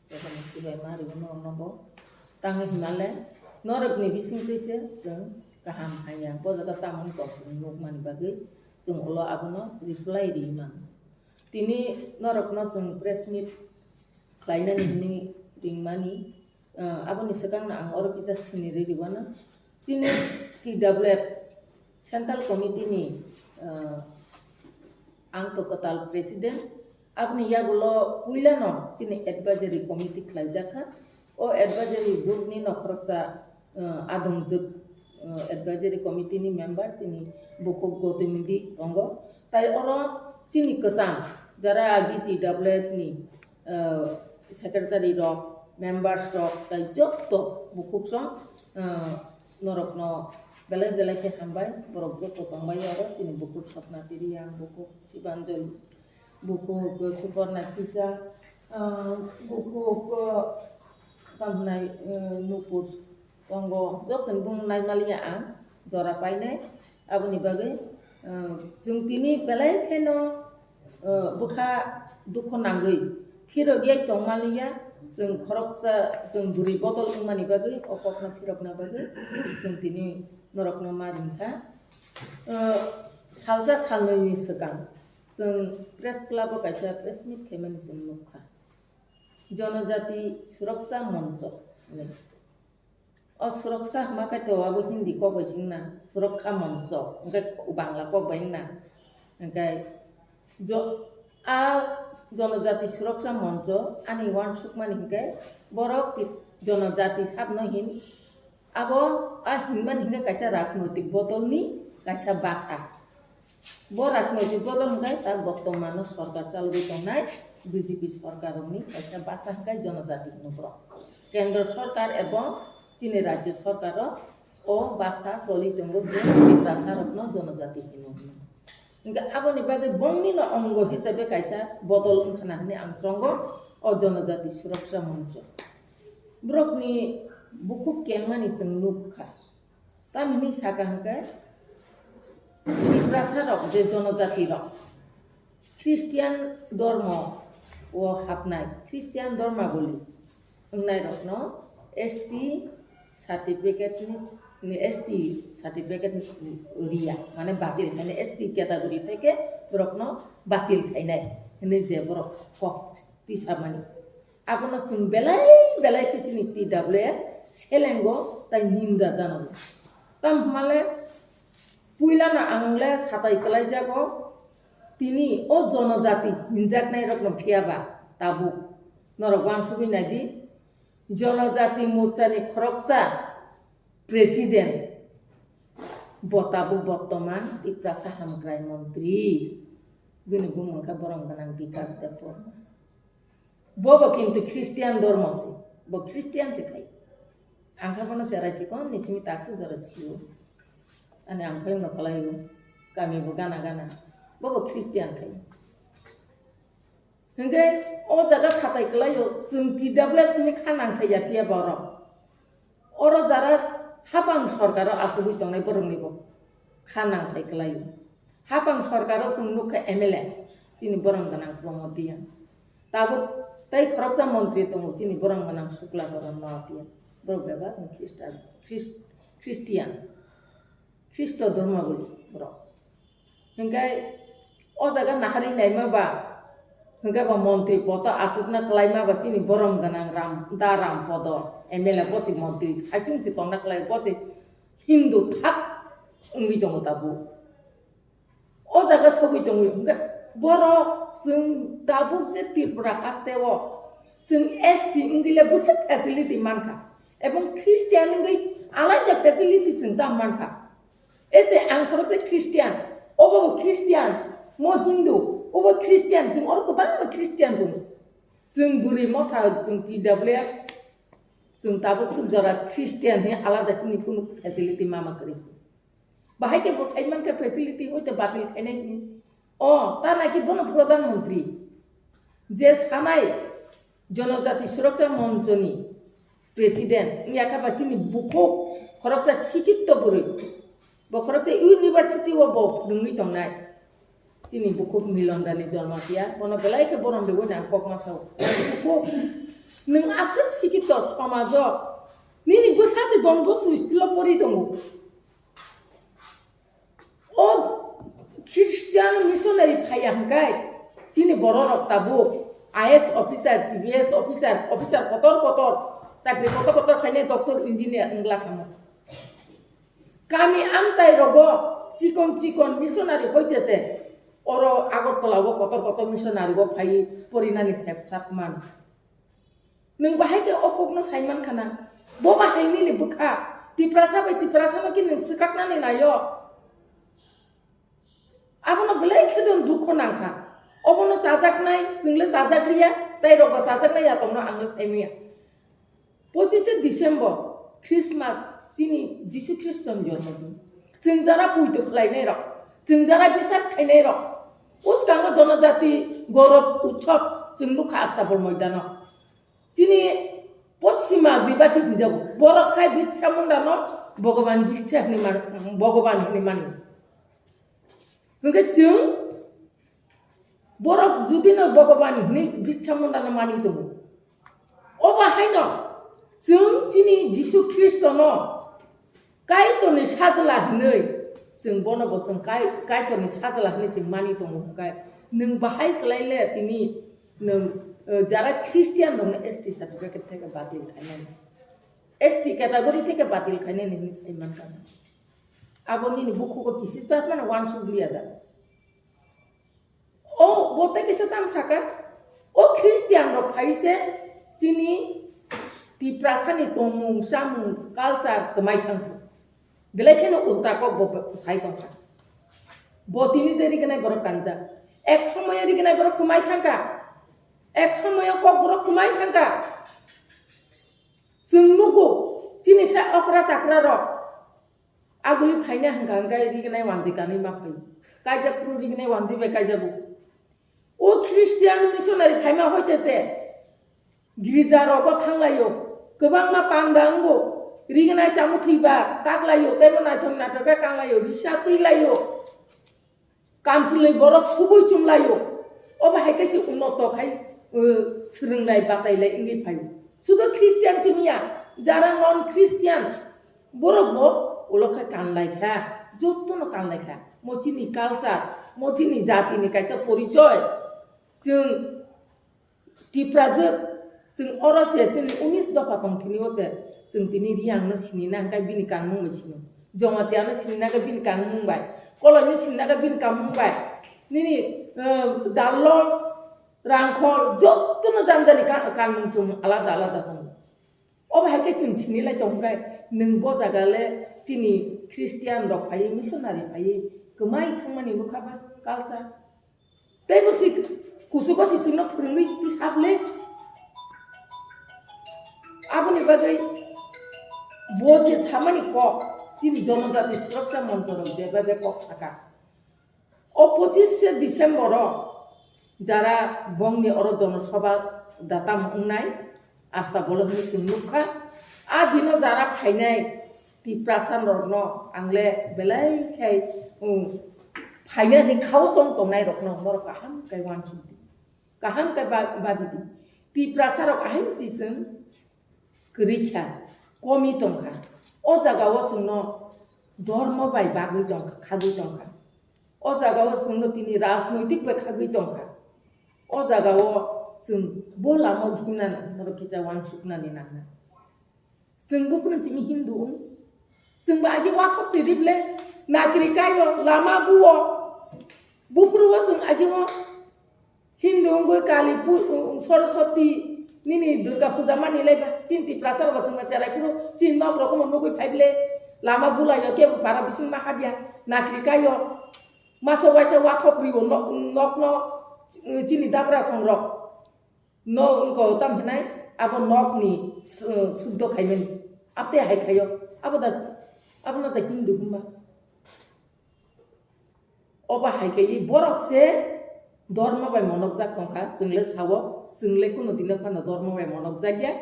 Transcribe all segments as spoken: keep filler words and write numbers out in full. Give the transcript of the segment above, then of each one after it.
Jotono sibai ma rwgwno nogo. Tangwi hwnmale norokni bisingtwi se chwng kaham hamya bo jaga tamoni kok chwng nukmani bagwi chwng ulo abono reply rwi mano. Tini norokno chwng press meet khlainani hwnwi ringmani, ah, aboni swkangno ang oro kisa sinirwi rwmano. Chini T W F Central Committee ni, ah, ang to kwtal president, aboni yagulo puilano chini advisory committee khlaijakha. O advisory board ni nokhoroksa, ah, adongjwk, ah, advisory committee ni member chini bukhuk Gautam Modi tongo. Tai oro chini kwcham jara agi T W F ni, ah, secretary rok, members rok, tai jotto bukhuk song, ah, norokno belai belai khe hambai, borok jotto tongbai oro, chini bukhuk Swapna Teri, ang bukhuk Sibanjali, bukhuk Suparna Kisa, ah, bukhuk, ah, tamhnai, ah, Nupur tongo, jottoni bung naimaliya ang jora painai, aboni bagwi, ah, chwng tini belai kheno, ah, bwkha dukho nangwi phirogwi tongmaliya, chwng khoroksa, chwng bwrwi bodol wngmani bagwi, o kokno phirokna bagwi chwng tini norokno ma ringkha. Ah, salsa salnwini swkang chwng press club o kaisa press meet khaimani chwng nukha, Jonojati Suroksa Moncho hinwi. O Suroksa hwnma khe to abo Hindi kok bai se wngna, Surokha Moncho, hwnkhe Bangla kok bai wngna. Hwnkhe jo-, a Jonojati Suroksa Moncho ani uansukmani hwnkhe borok ti-, Jonojati sabno hin, abo a hinmani hwnkhe kaisa rajnoitik bodolni kaisa basa. Bo rajnoitik bodol hwnkhe ta bortomano sorkar chalogwi tongnai B J P sorkarrokni kaisa basa hwnkhe Jonojati hino borok. Kendro sorkar ebong chini rajyo sorkaro o basa choli tongo je Tiprasarokno Jonojati hino hwnwi. Hwnkhe aboni bagwi bongnino ongo hisabe kaisa bodol wngkhana hwnwi ang chongo o Jonojati Suroksa Moncho. Borokni bukhuk kengmani chwng nukha. Tamni saka hwnkhe Tiprasa rok je Jonojati rok Christian dormo o hapnai, Christian dormaboli wngnai rokno S T certificate ni, ni S T certificate ni riya, mane batil, mane S T category theke borokno batil khainai hinwi je borok kok tisamani. Abono chwng belai belai khe chini T W F selengo tai ninda jano. Tam hwnmale puilano ang le satai kwlaijago, tini o Jonojati hinjaknai rokno phiyaba tabuk norok uansugwi naidi, Jonojati Morchani khoroksa president bo tabuk bortoman Tiprasa hamkrai montri, bini bumung khe borom gwnang Bikas Debbarma. Bobo kintu Christian dormo se, bo Christian se khai. Ang khe bono cherai chikon ni simi taksa jora sio. Ani ang khe no kalaio, kami bo gana gana. Bobo Christian khai. Hingke o jaga satai kalaio, chwng T W F simi kha nang thai ya phiya borok. Oro jara hapang sorkaro achugwi tongnai borokni bo kha nangthai kwlaio. Hapang sorkaro chwng nukha M L A, chini borom gwnang Pramod Reang. Tabuk tei khoroksa montri tongo chini borom gwnang Sukla Charan Noatia. Borok bebak ni Khristan, Khris-, Khristian, Khristo dhormaboli borok. Hingke o jaga nahari naima ba, hingke bo montri poto asukna kwlaima ba chini borom gwnang Ram, da Ram Podo M L A bosi montri saichung si tongna kwlai bosi Hindu thak wngwi tongo tabuk. O jaga sogwi tongo hingke borok chwng tabuk je Tripura haste o chwng S T wngwi le bwswk facility mankha ebong Christian wngwi alaida facility chwng tam mankha. Ese ang khoroksa Christian, obo bo Christian, mo Hindu, obo Christian, chwng oro kwbangma Christian tongo. Chwng bwrwi motha, chwng T W F, chwng tabuk swk jora Christian he alada chini kunu facility mama kwrwi. Bahai khe bo sai mankha facility hoite batil khainai hwnwi. O, ta naki bono Pradhan Mantri. Je sanai, Jonojati Suraksha Monchoni president wngya kha ba chini bukhuk khoroksa sikitto bwrwi. Bo khoroksa university o bo phwrwngwi tongnai. Chini bukhuk Milon Rani Jamatia, bono belai khe borom rwui nang kok ma sao. Bukhuk Nwng aswk sikito somajo, nini bwsa se Don Bosco school-o pori tongo. O Christian missionary phaiya hwnkhe chini bororok tabuk I A S officer, T P S officer, officer kotor kotor, chakri kotor kotor khainai doctor, engineer wngla khamu. Kami amchai rogo chikon chikon missionary hoitese oro Agartala o kotor kotor missionary o phai porinani sep sak man. Nwng bahai khe o kokno sai man khana? Bo bahai nini bwkha. Tiprasa bai Tiprasano khe nwng swkaknani naio. Abono belai khe nwng dukho nangkha. Obono chajaknai, chwngle chajak liya, tei rokbo chajaknai ya tongno angno sai manya. Pochishe December, Christmas, chini Jisu Khristoni jormo din. Chwng jara puito khlainai rok, chwng jara bisas khainai rok, uskango Jonojati Gorov Utsav chwng nukha Astabol moidano. Chini Poschima Adibasi hinjago. Borok khai Birsa Mundano Bhogoban Birsa hinwi man-, Bhogoban hinwi mani. Hwnkhe chwng borok judino Bhogoban hinwi Birsa Mundano mani tongo. Obo haino chwng chini Jisu Khristono Kaitorni sajla hinwi chwng bono bo chwng Kai-, Kaitorni sajla hinwi chwng mani tongo hwnkhe, nwng bahai khlai le tini nwng, eh, jara Christian rokno S T certificate theke batil khainani, S T category theke batil khainani hinwi sai mankha. Abo nini bukhugo kisi ta mano wansuk liya da. O, bo tei kisa tang saka, o Christian rok phai se chini Tiprasani tongmung, chamung, culture kwmai thang kho. Belai kheno ulta kok bo sai tong kha. Bo tini je rignai borok kanjak. Ek somoyo rignai borok kwmai thang kha. Ek somoyo kok borok kwmai thang kha. Chwng nugo, chini sa okra chakra rok. Aguli phaina hwnkha hwnkhe rignai wanjwi kanwi ma phai. Kaijak phuru rignai wanjwi bai kaijago. O Christian missionary phaima hoite se girja rogo thanglaio. Kwbangma panda wngo. Rignai chamung thwiba taklaio. Teibo naithok naithok khe kanglaio. Risa twilaio. Kamchwlwi borok subui chumlaio. Obo hai khe se unoto khai, uh, swrwnglai batailai wngwi phaio. Sudo Christian chimiya, jara non Christian, borok bo ulo khai kanlai kha, jotono kanlai kha. Mo chini culture, mo chini jatini kaisa porichoy. Chwng Tiprajwk, chwng oro se chini unis dopha tongthini o se chwng tini Riyang no sini na hwnkhe bini kanmung bai sini. Jamatia no sini na khe bini kanmung bai. Koloi no sini na khe bini kanmung bai. Nini, eh, Darlong, Rangkhol, jotono jani jani ka-, kanmung chumung alada alada tongo. Obo hai khe chwng sini lai tong khe nwng bo jaga le chini Christian rok phaiwi, missionary phaiwi kwmai thangmani nukha ba culture. Tei bo si kuchugo si chwngno phwrwngwi tisap le. Aboni bagwi bo je samani kok, chini Jonojati Suraksha Moncho rok je bai bai kok saka. O pochishe December o jara bongni oro jonosabha datam wngnai, Astabolo hwnwi chwng nukha. A dino jara phainai Tiprasa rokno ang le belai khai, um, phainai hwnwi khao chong tongnai rokno norok kaham khe uansuk di. Kaham khe ba-, babi di. Tiprasa rok ahai chi chwng kwrwi kha, komi tong kha. O jaga o chwngno dhormo bai bagwi tong kha, khagwi tong kha. O jaga o chwngno tini rajnoitik bai khagwi tong kha. O jaga o chwng bo lama o himna nang, norok kisa uansuknani nangnai. Chwng buphuru chini Hindu wng. Chwng ba agi wathok chirible, nakri kaio, lama buo. Buphuru o chwng agi o Hindu wngwi Kali pu-, Saraswati, nini Durga puja mani lai ba. Chini Tiprasa rok chwng ba cherai phuru, chini nok rok omo nugwi phaible, lama bulaio kebo para bising ma habya, nakri kaio. Masa waisa wathok rio nok, nokno, chini dabra song rok. No wngkha o tam hinai, abo nokni su-, suddo khaimani. Abte hai khaio, abo da, abo no da Hindu hwnba. Obo hai khe borok se dhormo bai monokjak tongkha, chwng le sao, chwng le kuno dino phano dhormo bai monokjak ya.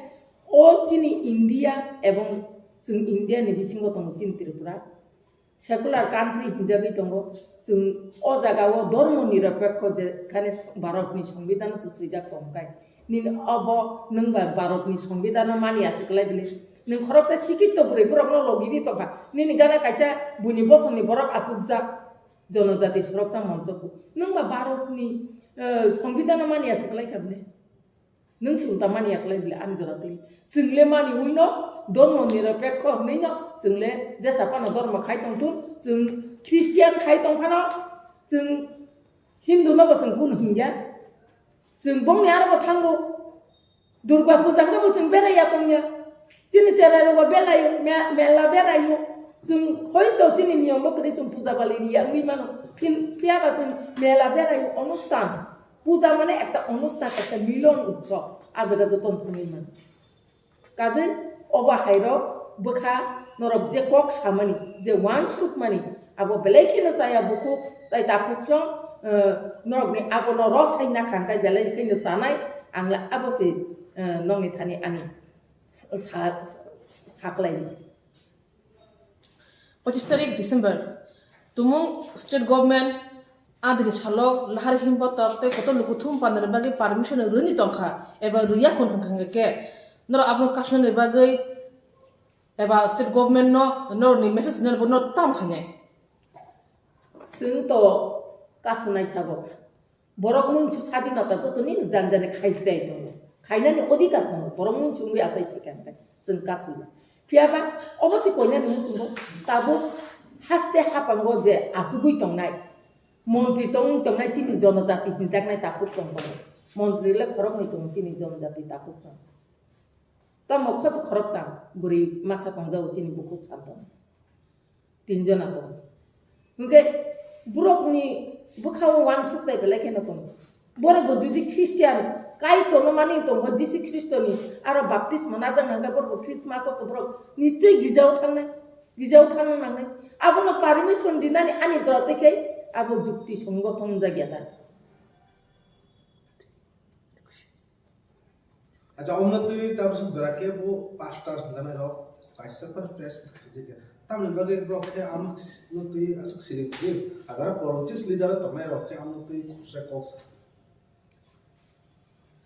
O chini India ebong chwng India ni bisingo tongo chini Tripura. Secular country hinjagwi tongo. Chwng o jaga o dhormo nirapekho je khane Bharat ni Songbidan se swijak tong kai. Nini obo nwng ba Bharatni Songbidanno mani aswk lai bile. Nwng khoroksa sikito bwrwi borokno logi di tongkha. Nini gana kaisa buini bosongni borok achukjak, jonojati soroksa monchokgo. Nwng ba Bharatni, eh, Songbidanno mani aswk lai kha bile. Nwng se ulta mani aswk lai bile ani jora twi. Chwng le mani ui no, dhormo nirapekho hwnwi no, chwng le jesa phano dhormo khai tong thun, chwng Christian khai tong phano, chwng Hindu no bo chwng kunu hingya. Chwng bongni aro bo thango. Durga puja hwnkhe bo chwng berai ya tongya. Chini cherai rogo belai me-, mela berai o. Chwng hoito chini niyom bo kwrwi chwng puja bali riya wngwi mano. Phin-, phiya ba chwng mela berai o, onustan. Puja mane ekta onustan, ekta milon utsob. A jaga joto wngwi mano. Kajai obo hairok bwkha norok je kok samani, je uansukmani, abo belai kheno chaya bukhuk tai takhuk chwng, eh, norokni abono rw sai nakha hwnkhe belai kheno chanai, ang le abo se, eh, nokni thani ani sa-, sa-, saklai. Pochis tarik December, tumung state government adini salo lahar himbotok tei kotor lukuthum pandani bagwi permission rwni tongkha eba rwya khun hwnkha khe norok abono kasnani bagwi eba state government no norokni message rwna bo norok tam khainai. Chwng to kasnai sabo. Borok mungsu sadinota jotoni jani jani khai chai tongo. Khainani odhikar tongo. Borok mungsu wngwi achai thika hwnkhe chwng kasui. Phiya ba obo se koinani muchungo tabuk haste hapango je achugwi tongnai, montri tong tongnai chini jonojati hinjaknai takhuk tong tongo. Montri le khoroknwi tongo chini jonojati takhuk tong. Tamo khos khoroktam bwrwi masa tongjago chini bukhuk santong. Tinjona tongo. Hwnkhe borokni bwkhao uansuk tai belai kheno tongo. Borok bo jodi Christian, Kaitorno mani tongkha Jisu Khristoni aro baptisma najak hwnkhe borok bo Christmas o borok nichoi girjao thangnai, girjao thangna nangnai. Abono permission dinani ani jora tei khe abo jukti songoto wngjak ya da. Acha, omno twi tabuk jora khe bo pastor hwnjanai rok kaisa phano press meet khaijak ya. Tamni bagwi borok khe amno twi aswk siring siring hajar politics leader tongnai rok khe amno twi khorsa kok sa.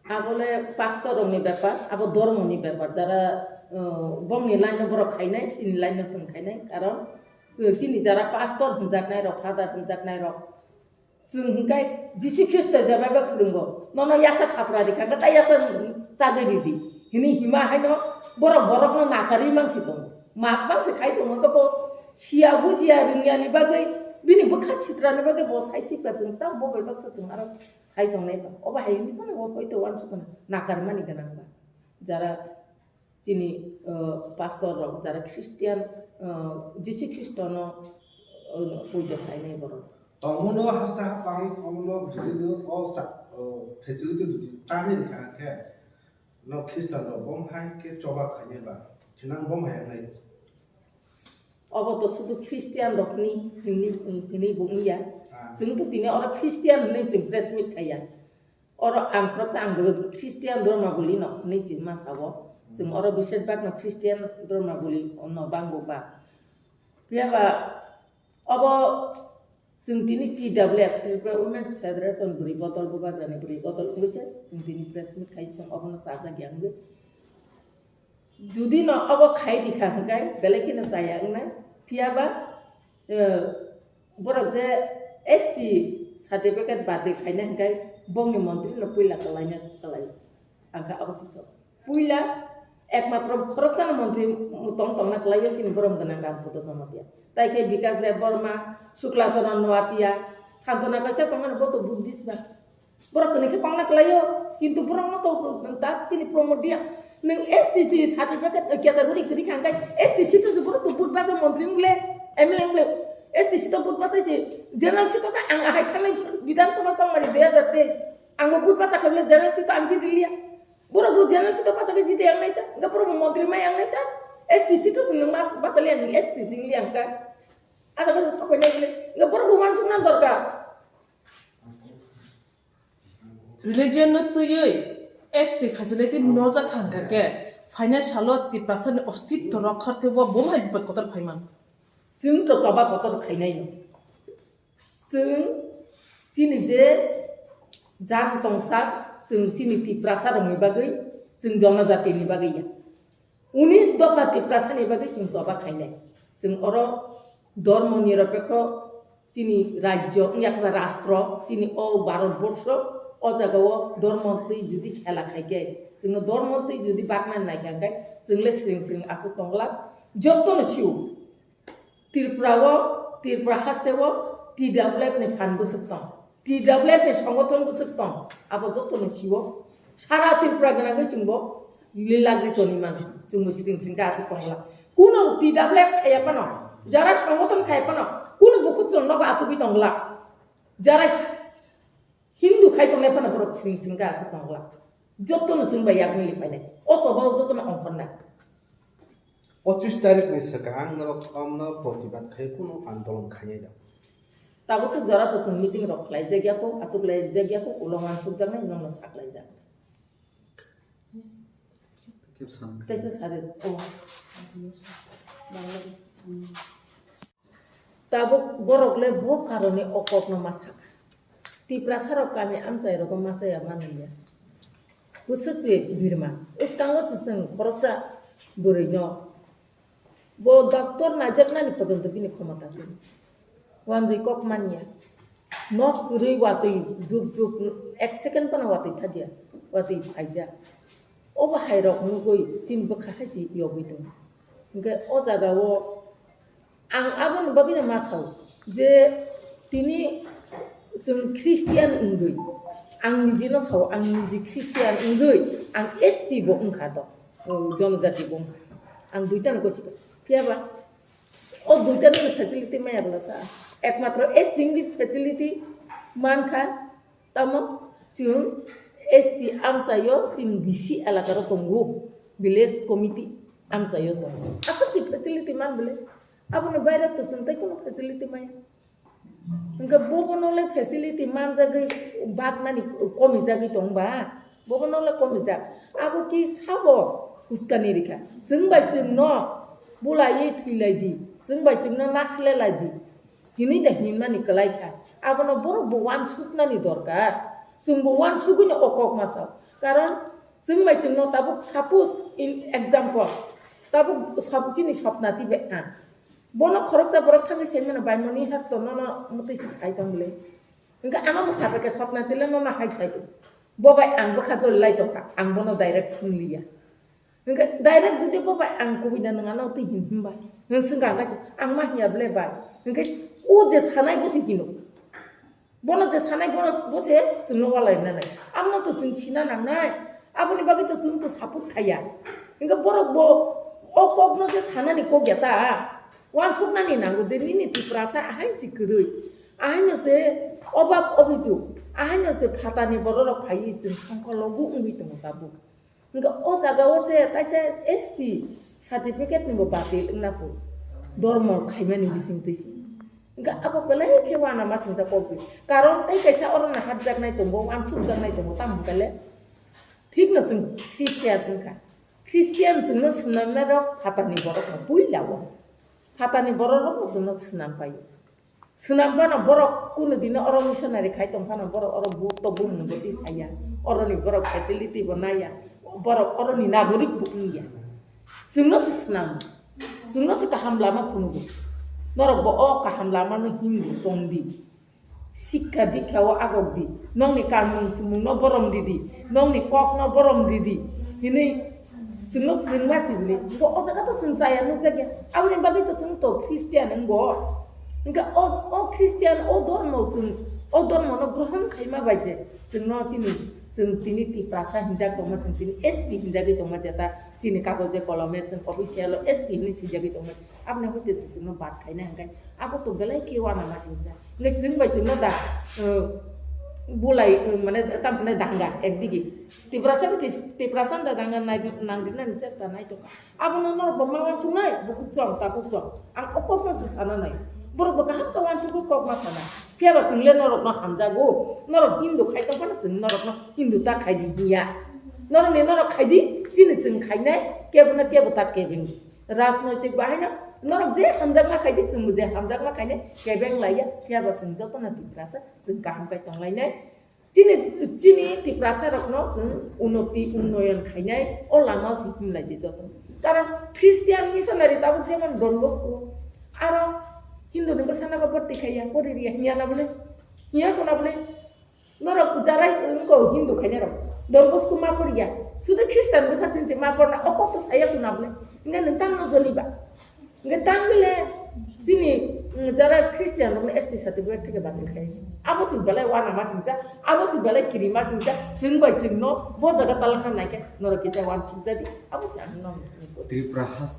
Abo le pastor rokni bepar, abo dhormoni bepar. Jara, uh, bongni line no borok khainai, chini line no chwng khainai. Karon, uh, chini jara pastor hwnjaknai rok, father hwnjaknai rok, chwng hwnkhe Jisu Khristo jebaiba phwrwngo, nono yasa thapra rikha, hwnkhe tai yasa chagwi ridi, hwnwi hima haino borok borokno nakarwi mansi tongo. Map mansi khai tongo, hwnkhe bo siya bujiya rwngyani bagwi, bini bwkha sitrani bagwi bo sai sikha chwng, tamo bo bai baksa chwng aro sai tongnai ba. Obo hai hwnwi phano bo poito uansukmani nakarmani gwnang ba. Jara chini, uh, pastor rok jara Christian, uh, Jisu Khristono, uh, puja khainai borok. Tongmano haste hapang omono jodi no o sa-, o facility jodi tani rikha khe no Christian rok bom hai khe choba khainai ba thinang bom hai nai. Obo to sudu Christian rok ni, ni, ni, ni bo wngya. Ah. Chwng to tini oro Christian hwnwi chwng press meet khaiya. Oro ang khoroksa ang bo Christian Dharmabali no hinwi se ma sao. Chwng oro beshirbak no Christian Dharmabali no bangbo ba. Phiya ba obo chwng tini T W F, Tripura Women Federation bwrwi bodol, Bubagrani bwrwi bodol wngwi se chwng tini press meet khai chwng obono chajak ya wngwi. Jodi no obo khai rikha hwnkhe belai kheno chaya wngnai. Phiya ba, eh, borok je S T certificate bade khaina hwnkhe bongni montri no puila kwlaina kwlai. Ang kha obo chichok. Puila ekmatro khoroksa no montri tong tongna kwlaio chini borom gwnang Ram Puto Jamatia. Tai khe Bikash Deb Barma, Shukla Charan Noatia, Santana kaisa tongmani bo to Buddhist ba. Borok tini khe kongna kwlaio, kintu borokno to tak chini promote diya. Nwng S T C certificate, eh, category kwrwi kha hwnkhe S T C to se borok to vote bacha montri wng le, M L A wng le. S T C to vote bacha se, general seat to ang ahai thangnai Bidhan Sabha chongmani dui hajar teis. Ang bo vote bacha kha bole general seat to ang chini liya. Borok bo general seat to bacha khe chini yang nai ta, hwnkhe borok bo montri ma yang nai ta. S T C to se nwng ma bacha liya, nwng S T C wng liya hwnkhe. Asa khe se sokoi nai bole, hwnkhe borok bo uansukna dorkar. Religion no twiwi S T facility norjak thangkha khe, phainai salo Tiprasa ni ostitto rokha tei bo bo hai bipot kotor phaiman. Chwng to choba kotor khainai no. Chwng chini je jat tongsa, Chwng chini Tiprasa rokni bagwi, chwng jonojati ni bagwi ya. Unis dopha Tiprasa ni bagwi chwng choba khainai. Chwng oro dormo nirapekho chini rajyo wngya khe ba rastro, chini o Bharat borsho, o jaga o dormo twi jodi khela khai khe, chwngno dormo twi jodi bakna nai kha khe, chwng le sring sring aswk tongla, joto no sio. Tripura o, Tripura haste o T W F ni phan bwswk tong, T W F ni songothon bwswk tong, abo joto no sio. Sara Tripura gwnangwi chwngbo lilagri toni mano, chwngbo sring sring khe aswk tongla. Kuno T W F khaiya phano, jara songothon khaiya phano, kuno bukhuk chwng nogo achugwi tongla. Jara Hindu khai tongnai phano borok sring sring khe aswk tongla. Joto no chwng bai yak mili phainai. O choba o joto no ongkhornai. Pochis tarikh ni swkang norok omno protibad khai kunu andolon khainai da? Tabuk swk jora to chwng meeting rok khlai jak ya kho, achuk lai jak ya kho, ulo uansuk jaknai, nono sak lai jaknai. Kaisa sari, oh. Tabuk borok le bo karoni o kok no ma saka. Tiprasa rok kami amchai rogo ma chaya manliya. Bwswk se birma. Bwskango se chwng khoroksa bwrwi no. Bo doctor naijaknani porjonto bini khomota kwrwi. Wanjwi kok manya. Nok kwrwi watwi juk juk ek second phano watwi thadiya. Watwi phaijak. Obo hai rok nugwi chini bwkha hai se yogwi tongo. Hwnkhe o jaga o ang aboni bagwino ma sao je tini chwng Christian wngwi, ang nijino sao, ang niji Christian wngwi ang S T bo wngkha to, o jonojati bo wngkha, ang duitano gosikha. Phiyaba o duitano facility maya bwlasa, ekmatro S T ni facility mankha. Tamo chwng S T amchaio chini bisi elakaro tongo, village committee amchaio tongo. Aswk se facility man bwle? Aboni baire to chwng tei kono facility maya. Hwnkhe bobono le facility manjagwi baknani komijagwi tong ba? Bobono le komijak. Abo ki sabo uskani rikha. Chwng bai chwngno bulaiwi thwilaidi, chwng bai chwngno nasilelaidi. Hinwi da hinmani kwlai kha. Abono borok bo uansuknani dorkar. Chwng bo uansugwino o kok ma sao. Karon chwng bai chwngno tabuk, suppose in example, tabuk sab-, chini sopna twibai ang. Bono khoroksa borok thangwi sai mano, bai mani hakto nono mwtwi se sai tong le. Hwnkhe ano bwsa bai khe sopna twi le nono hai sai tong. Bo bai ang bwkha joli lai tongkha, ang bono direct swngliya. Hwnkhe direct jodi bo bai ang kubui da nang ano twi hin himba. Hwnkhe swngkha hwnkhe ang ma hiya ble bai. Hwnkhe o je sanai bo se hino. Bono je sanai bono bo se chwngno walai nanai. Amno to chwng sina nangnai. Aboni bagwi to chwng to support khaiya. Hwnkhe borok bo o kokno je sanani kok ya ta. Uansuknani nango je nini Tiprasa ahaini se kwrwi. Ahaino se obab obijok. Ahaino se phatani bororok phaiwi chwng songkologo wngwi tongo tabuk. Hwnkhe o jaga o se kaisa S T certificate ni bo batil wngna pho, dormo khaimani bising twi se. Hwnkhe abo belai khe uanama singcha kok di. Karon tei kaisa oro no hapjaknai tongo, uansukjaknai tongo, tamo hwnkhe le? Thik no chwng Christian wngkha. Christian chwngno swnamnai rok phatani borok no puila o. Phatani borok rok no chwngno swnam pai o. Swnam phano borok kunu dino oro missionary khai tong phano borok oro bu to bumung bo tisaya. Oroni borok facility bo naya. Borok oroni nagorik bo wngya. Chwngno se swnam. Chwngno se kaham lama phunugo. Norok bo o kaham lama no himdi tongdi. Sikha dikha o agok di. Nongni kamung chumung no borom ridi. Nongni kok no borom ridi. Hinui Chwngno phwrwngma sibini. Hwnkhe o jaga to chwng chaya nukjakya. Aboni bagwi to chwng to Christian wngbo. Hwnkhe o, o Christian, o dormo chwng, o dormo no grohon khaima bai se chwngno chini, chwng tini Tiprasa hinjak tongma, chwng tini S T hinjagwi tongma jeta chini kagoje kolome chwng official o S T hinwi swijagwi tongma. Aboni hwnkhe se chwngno bad khaina hwnkhe abo to belai khe uanama singcha. Hwnkhe chwng bai chwngno da, uh, bulai, uh, mane, tam hwnai danga ekdigi. Tiprasa ni, Tiprasa ni da danga nai, nangrinani chesta nai tongkha. Abono norok bo ma uansuknai, bukhuk chwng, takhuk chwng. Ang o kokno se sana nai. Borok bo kaham khe uansukgwi kok ma sana. Phiyaba chwng le norokno hamjago. Norok Hindu khai tongphano chwng norokno Hindu ta khai di hiya. Norokni norok khai di, chini chwng khainai, kebo na kebo ta kebeng. Rajnoitik bahaino norok je hamjakma khaidi, chwngbo je hamjakma khainai kebeng laiya, phiyaba chwng jotono Tiprasa chwng kaham khe tonglainai. Chini, chini Tiprasa rokno chwng unoti, unnoyon khainai o lama o se himlai di joto. Karon Christian missionary tabuk jemon Don Bosco, aro Hindu ni bwsano bo borti khaiya, pori riya, hinya na bole? Hinya ko na bole? Norok jarai wngko Hindu khainai rok. Don Bosco ma poriya. Sudu Christian bwsa chini ma porna, o kok to saya ko na bole? Hinya nwng tamo joli ba? Hinkhe tangwile chini, mm, jara Christian rokno S T certificate theke batil khai. Abo se belai wana ma singcha, abo se belai kiri ma singcha, chwng bai chwngno bo jaga talakna naikhe norok kisa wan singcha di, abo se ang no. Tripura has